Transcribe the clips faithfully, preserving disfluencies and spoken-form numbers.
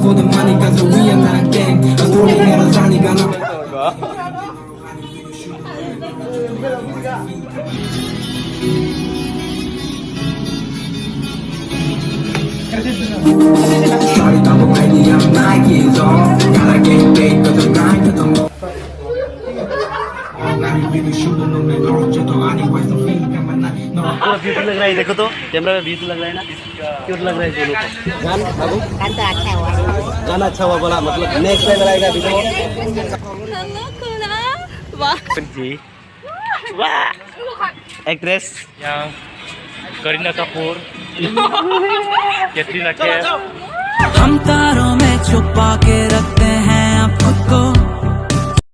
The money, 'cause we are not a gang. A story here is only gonna Shawty, double baby, I'm Nike, so gotta get paid 'cause I'm grind to the mo- Pura beauty lag raha hai, dekho to, camera mein beauty lag raha hai na? Cute lag raha hai dono. Gaan, babu? Gaan to accha hua. Gaan accha hua bola, matlab, next time aayega video. Hello, Kula. Wah. Ji. Wah. Actress. Yang Kareena Kapoor. Katrina Kaif. हम तारों में छुपा के रखते हैं आप खुद को।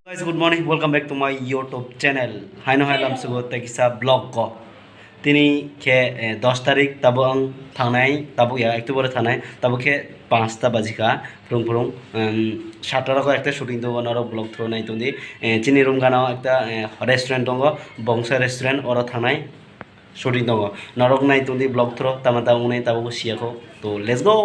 Guys, good morning, welcome back to my YouTube channel. Haino hai lamsugo tekisa vlog ko. Tini khe, eh, dos tarik, tabuk ang thangnai, tabuk ya, October thangnai, tabuk khe panch ta baji kha, phwrwng phwrwng, em, sat ta rok ekta shooting tongo, norok vlog through nai tongdi. Eh, chini room gana o ekta, eh, restaurant tongo, Bongsa Restaurant, oro thangnai shooting tongo. Norok nai tongdi vlog through, tama tama wngnai tabuk siya kho. To, let's go!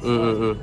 Mm, mm, mm.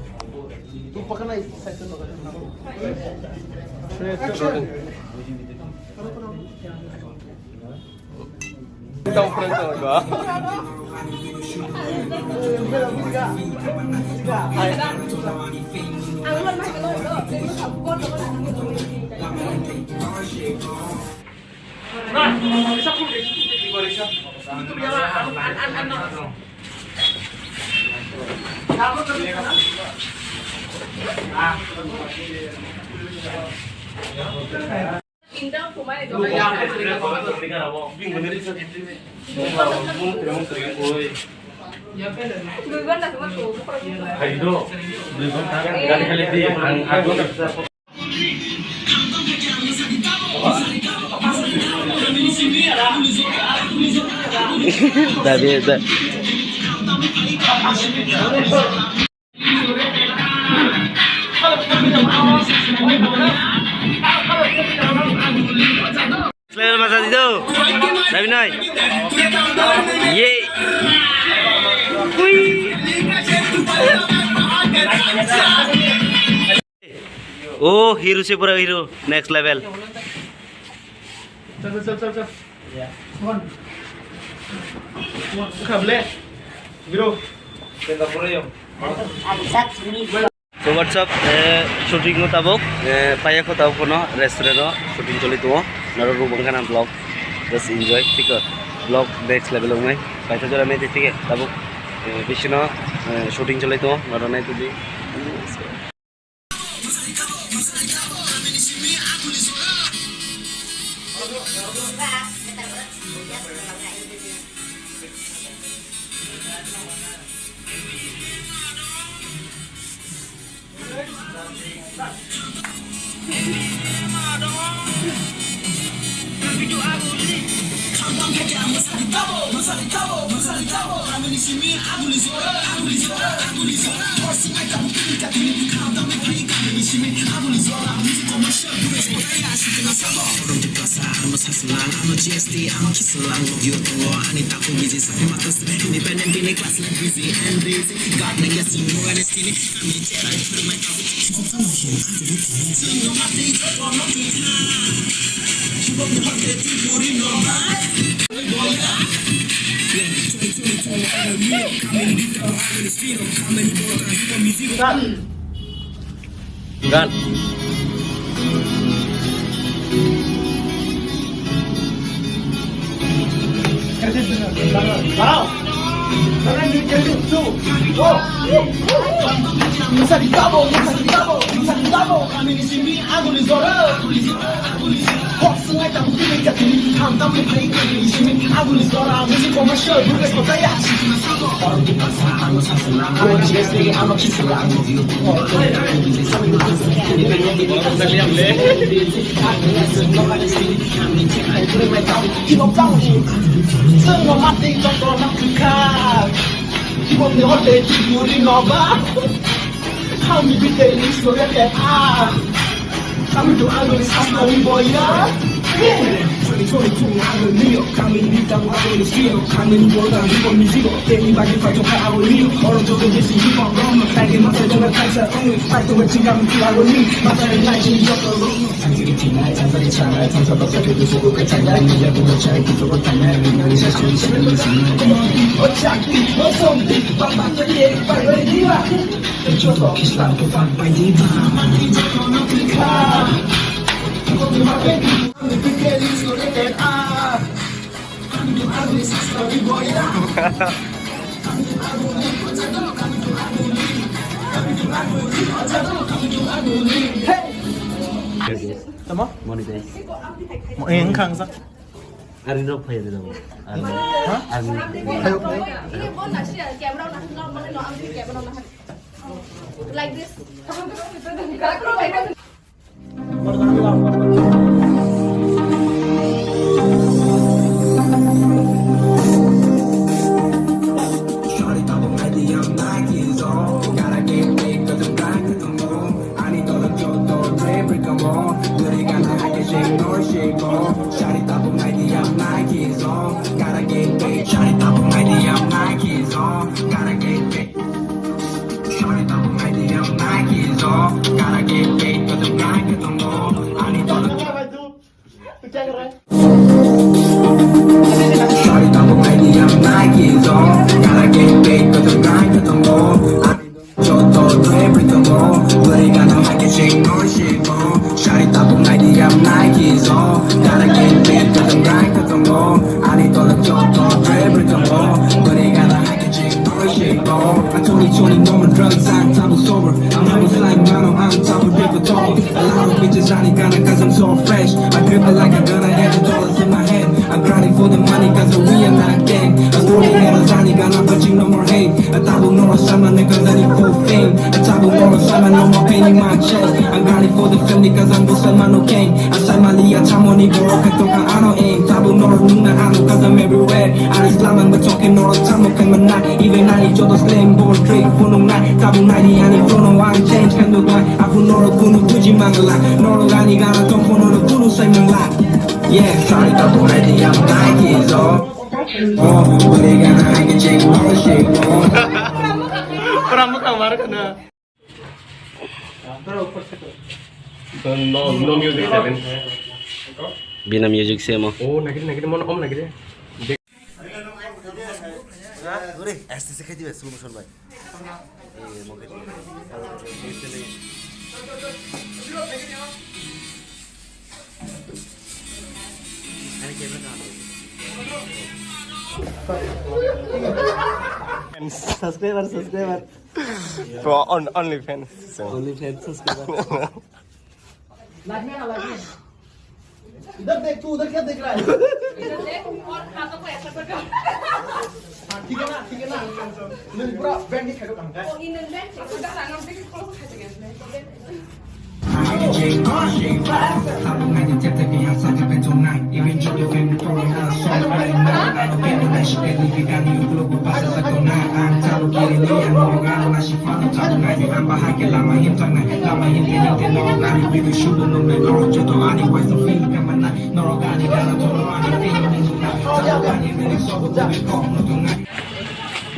Dabi, da. Level masa di tu. Dabi nai. Ye. Hui. Oh, hero se pura hero, next level. Chal, chal, chal, chal, chal. Kable. Bro. So what's up? Eh, shooting o tabuk, eh, paya ko tabuk kono restaurant o shooting choli tongo. Naro rubang kana vlog, just enjoy, thik o. Vlog next level wngnai. Paisa jora mete thik e tabuk, eh, bisino, eh, shooting choli tongo. Naro nai tudi. Gan. Wow. Tama? Monetize. Mo-, eh, wngkha, wngkha. Army rok phai rw. Army. Ha? Army. Phaio, phaio. Like this. Choni choni moment drugs, I'm tabuk sober. I'm never flying mono, I'm tabuk river tall. A lot of bitches ani gana cause I'm so fresh. I drip it like a gun, I have the dollars in my hand. I'm grinding for the money cause we are not gang. I'm going at a zani gana but you no more hate. A tabuk no sama ne cause I need full fame. A tabuk no sama no more pain in my chest. I'm grinding for the family cause I'm Muslim, no king. Asai mali a chamoni borok khe tongkha ano ing. Tabuk norok nungna ano cause I'm everywhere. Ani slamang ba choki norok chamok khe manna. Even ani joto slam ball trick phunukna. Tabuk naidi ani phone o ang change khe nukna. Aphuru norok kunu buji mangla. Norok ani gana tongkho norok kunu sai mangla. Yeah, sorry tabuk naidi ang naidi zo. Oh, bari gana ang change norok shake oh. Pura muka mar kana. No, no music seven. Bina music same. Oh, nagiri, nagiri, mon om nagiri. Ore, aste se khai dibe, slow motion bhai. Subscriber, subscriber. For on, OnlyFans. So. OnlyFans subscriber. इधर देख, तू उधर क्या देख रहा है? इधर देख, और हाथों को ऐसा कर। हाँ, ठीक है ना, ठीक है ना। इन्होंने पूरा बैंड ही खेलो काम।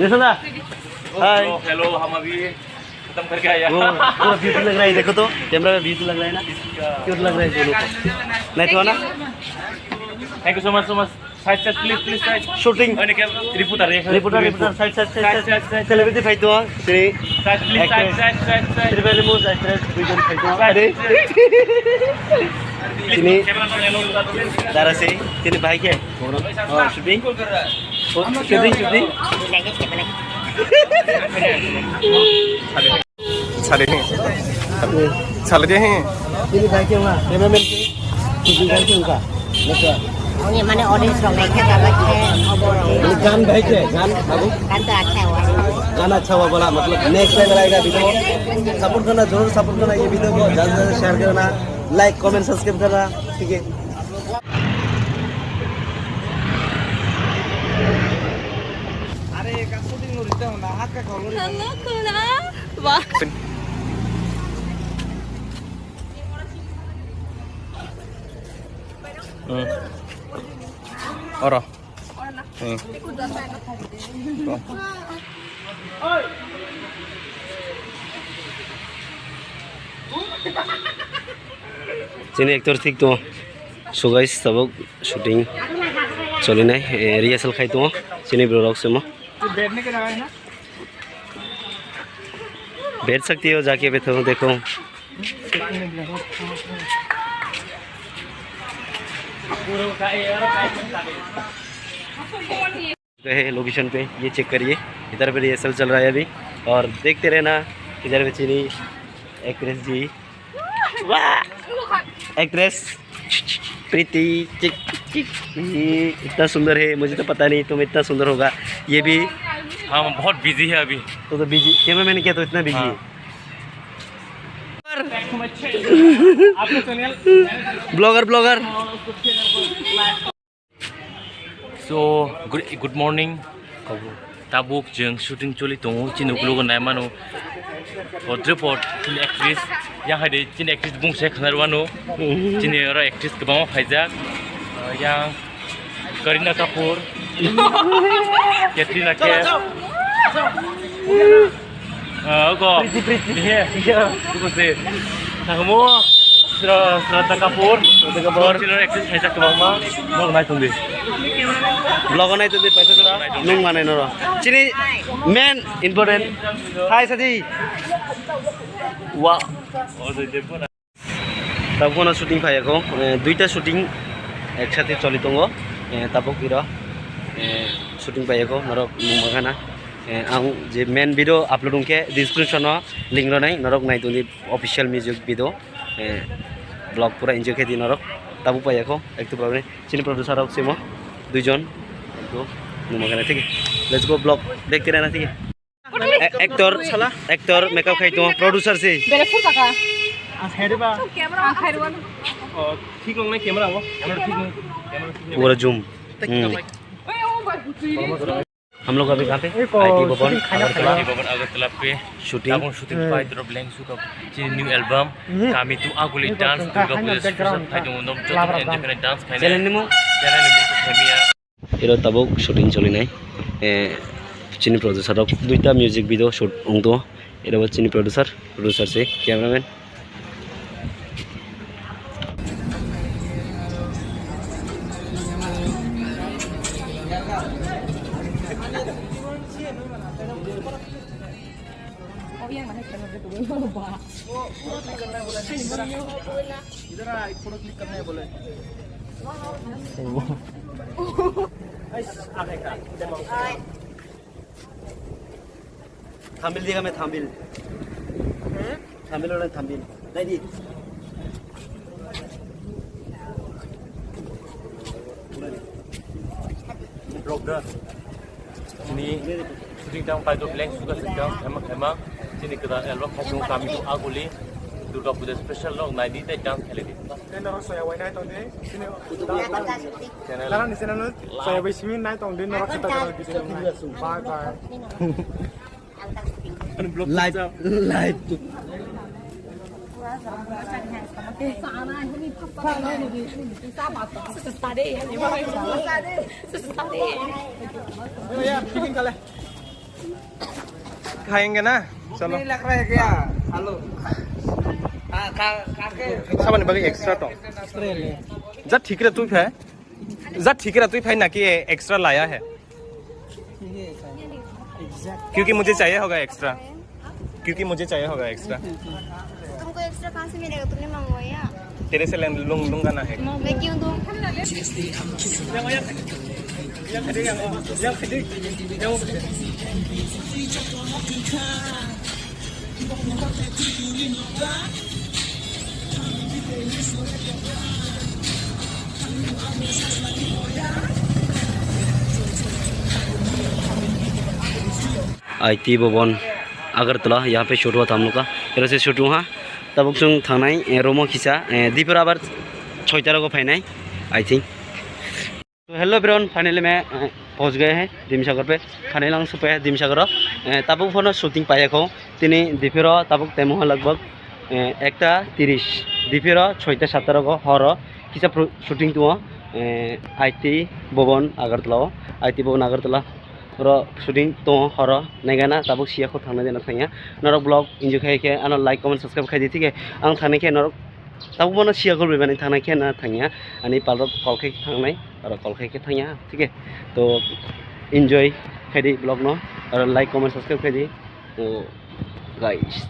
Jason da, hi. Hello, hello, हम अभी खत्म करके आया। वो पूरा beauty लग रहा है, देखो तो, कैमरा में beauty लग रहा है ना? इसका क्यूट लग रहा है दोनों को। नहीं तो ना? Thank you so much, so much. Side, side, please, please, side. Shooting. Ani ke reporter, reporter, reporter, side, side, side, side, side, side. Celebrity fight doang, sini. Side, please, side, actress. Side, side, side. Sini very much actress, duijon fight doang. Side, side. Sini. Camera man, hello. Dara se, sini bhai ke? Oh, shooting. Shooting, shooting. Sale de. Sale de. Sale de. Ini baik ya, Mak. Cameraman ke? Ini baik ya, Mak. Ini mane audience rok naikha jaga khe obo rok. Ini gan baik ya, gan, babu? Gan to acha hua. Gan acha hua bola, matlab next time aayega video. Support karna, zarur support karna ye video ko, jada se jada share karna, like, comment, subscribe karna, theek hai? Hello, Khula. Wah. Hmm. Oro. Hmm. Chini actor thik tongo. So guys, tabuk shooting cholinai, eh, rehearsal khai tongo. Chini borok se mo. बैठ सकती हो जाके, बैठो, देखो। गए हैं लोकेशन पे, ये चेक करिए, इधर पे रिहर्सल चल रहा है अभी, और देखते रहना इधर पे चीनी एक्ट्रेस जी, वाह! एक्ट्रेस प्रीति, चिक, चिक, ये इतना सुंदर है, मुझे तो पता नहीं तुम इतना सुंदर होगा। ये भी हम बहुत बिजी है अभी। तो, तो बिजी, कैमरामैन क्या तो इतना बिजी है? हाँ। आपका channel blogger, blogger. So, good, good morning. Tabuk chwng shooting choli tongo, chini ukologo nai mano. Podre pod, chini actress. Yang hai de, chini actress bung se khnar wano. Chini oro actress kwbangma phaijak. Yang Kareena Kapoor, Katrina Kaif. Ah, oko. Priti, Priti. Iya. Iya. Oko se. Nangmo Shra-, Shraddha Kapoor. Shraddha Kapoor. Chini actress phaijak kwbangma. Vlog nai tongdi. Vlog nai tongdi, paisa jora. Nung manai noro. Chini main important. Hi, Saji. Wow. Tabuk no shooting phai ako, eh, duita shooting ek sathe choli tongo, eh, tabuk iro, eh, shooting phai ako norok nung mankha na, eh, ang je main video upload wngkhe description o link rwnai norok nai tongdi official music video, eh, vlog pura enjoy khe di norok tabuk phai ako ektu problem chini producer rok simo duijon ektu nung mankha na thik let's go vlog dekhte rehna thik. A-, actor, actor makeup khai tongo, producer se. Bere phur kaka. Ang khairi ba. Ang khairi ba. Oh, thik nang nai camera o. Camera thik nang. Camera thik nang. Pura zoom. Hmm. हम लोग अभी कहाँ पे? आईटी भवन, आईटी भवन, अगरतला पे shooting. Tabuk shooting phai drop leng suka chini new album. Kami tu aguli dance Durga Puja special phai tongo, nom joto enjoy khainai dance khainai. Channel ni mung? Channel ni mung khe Khemia. Iro tabuk shooting cholinai. Eh, chini producer rok duita music video shoot wngto. Iro bo chini producer, producer se cameraman. इधर आ, एक photo click करना है बोले। आइस, आ गए का? Thumbnail दिएगा मैं, thumbnail। Thumbnail वाला thumbnail। नहीं दी। Vlog da. Chini shooting tang paito blank suka sing tang, hema, hema. Chini kwtal album khai tongo Kami to Aguli. Durga Puja special rok nai di tei dance khailai di. Tei norok soya bai nai tong di. Chini channel. Nara ni channel no soya bai simi nai tong di norok kata kata di. Bye bye. Live, live. भैया, फिटिंग कर ले। खाएंगे ना, चलो। नहीं लग रहा है क्या? हेलो। खा, खा, खा के। Sabani bagwi extra tong. Extra le. Ja thik re twi phai. Ja thik re twi phai naki extra laya hai. Exact. क्योंकि मुझे चाहिए होगा एक्स्ट्रा, क्योंकि मुझे चाहिए होगा एक्स्ट्रा। तुमको एक्स्ट्रा कहाँ से मिलेगा? तुमने मंगवाया? तेरे से ले लूं, लूंगा ना है। मैं क्यों दूं? I T Bhawan, Agartala, yaha pe shoot hua tha hum log ka. Era se shoot hua. Tabuk chwng thangnai, eh, room o kisa, eh, dipor abar soita rogo phainai, I think. To hello everyone, finally main, eh, pahunch gaye hain Dimsagar pe. Finally ang sopaiya Dimsagar o. Eh, tabuk phano shooting paiya kho. Tini dipor o tabuk time ha lagbhag, eh, ekta tiris. Dipor o soita satta rogo hor o kisa pro-, shooting tongo, eh, I T Bhawan Agartala o. I T Bhawan Agartala oro shooting tongo horo, naigana tabuk siya kho thangnai jana thangya. Norok vlog enjoy khai khe ano like, comment, subscribe khai di, thik he? Ang thangnai khe norok tabuk bono siya kho bebani thangnai khe na thangya, ani palrok call khai khe thangnai, oro call khai khe thangya, thik he? To enjoy khai di vlog no, oro like, comment, subscribe khai di. To guys,